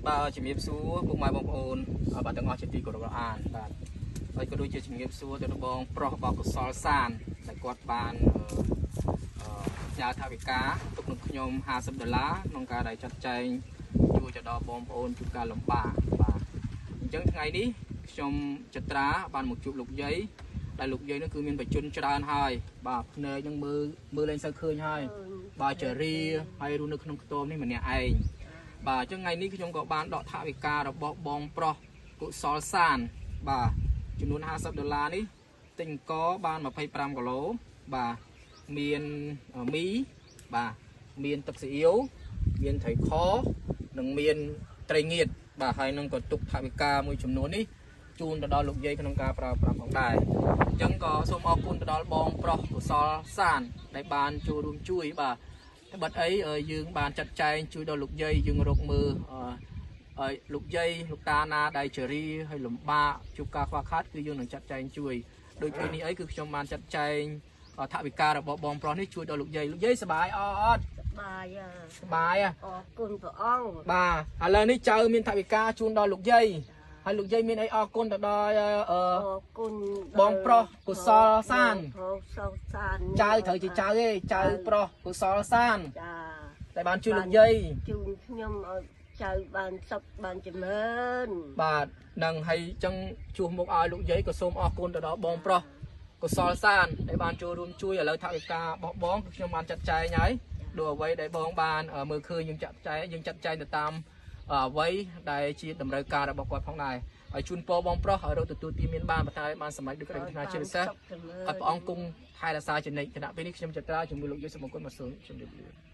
បាទជំរាបសួរពុកម៉ែបងប្អូនបាទទាំងអស់ជាទីគោរពអានបាទហើយក៏ដូចជាជំរាបសួរទៅដល់បងប្រុសរបស់កុសលសានដែលគាត់បានផ្ញើថវិកាទុកនឹងខ្ញុំ50ដុល្លារក្នុងការដែលចាត់ចែងជួយទៅដល់បងប្អូនជួបការលំបាកបាទអញ្ចឹងថ្ងៃនេះខ្ញុំចត្រាបានមកជួបលោកយាយដែលលោកយាយនោះគឺមានបជនច្រើនហើយបាទភ្នែកនឹងមើលលែងសូវឃើញហើយបាទចរាហើយរស់នៅក្នុងខ្ទមនេះម្នាក់ឯងបាទអញ្ចឹងថ្ងៃនេះខ្ញុំក៏បានដកថវិការបស់បងប្រុសកុសលសានបាទចំនួន50ដុល្លារនេះទិញអង្គបាន25គីឡូបាទមានមីបាទមានទឹកស៊ីអ៊ីវមានត្រីខនិងមានត្រីងៀតបាទហើយនឹងក៏ទុកថវិកាមួយចំនួននេះជូនទៅដល់លោកយាយក្នុងការប្រើប្រាស់ផងដែរអញ្ចឹងក៏សូមអរគុណទៅដល់បងប្រុសកុសលសានដែលបានចូលរួមជួយបាទបិទអីយើងបានចាត់ចែងជួយដល់លោកយាយយើងរកមើលលោកយាយលោកតាណាដែលជរាហើយលំបាកជួបការខ្វះខាតគឺយើងនឹងចាត់ចែងជួយដូចពេលនេះអីគឺខ្ញុំបានចាត់ចែងថវិការបស់បងប្រុសនេះជួយដល់លោកយាយលោកយាយសប្បាយអត់សប្បាយសប្បាយអរគុណព្រះអង្គបាទឥឡូវនេះចៅមានថវិកាជូនដល់លោកយាយហើយលោកយាយមានអីអរគុណទៅដល់អរគុណបងប្រុសកុសលសានចៅត្រូវជាចៅទេចៅប្រុសកុសលសានចាតែបានជួយលោកយាយជូនខ្ញុំឲ្យចៅបានសុខបានចម្រើនបាទនឹងហើយចឹងជួសមុខឲ្យលោកយាយក៏សូមអរគុណទៅដល់បងប្រុសកុសលសានដែលបានចូលរួមជួយឥឡូវថវិការបស់បងគឺខ្ញុំបានចាត់ចែងហើយដូចអ្វីដែលបងបានមើលឃើញយើងចាត់ចែងទៅតាមអ្វីដែលជាតម្រូវការរបស់គាត់ផងដែរហើយជូនពរបងប្រុសឲ្យរកទទួលទានមានបានប៉ុន្តែបានសម្រេចដូចក្តីប្រាថ្នាជាពិសេសឲ្យព្រះអង្គគង់ថែរក្សាជានិច្ចគណៈពេលនេះខ្ញុំចត្រាជាមួយលោកយាយសូមអរគុណមកសូមជម្រាបលា។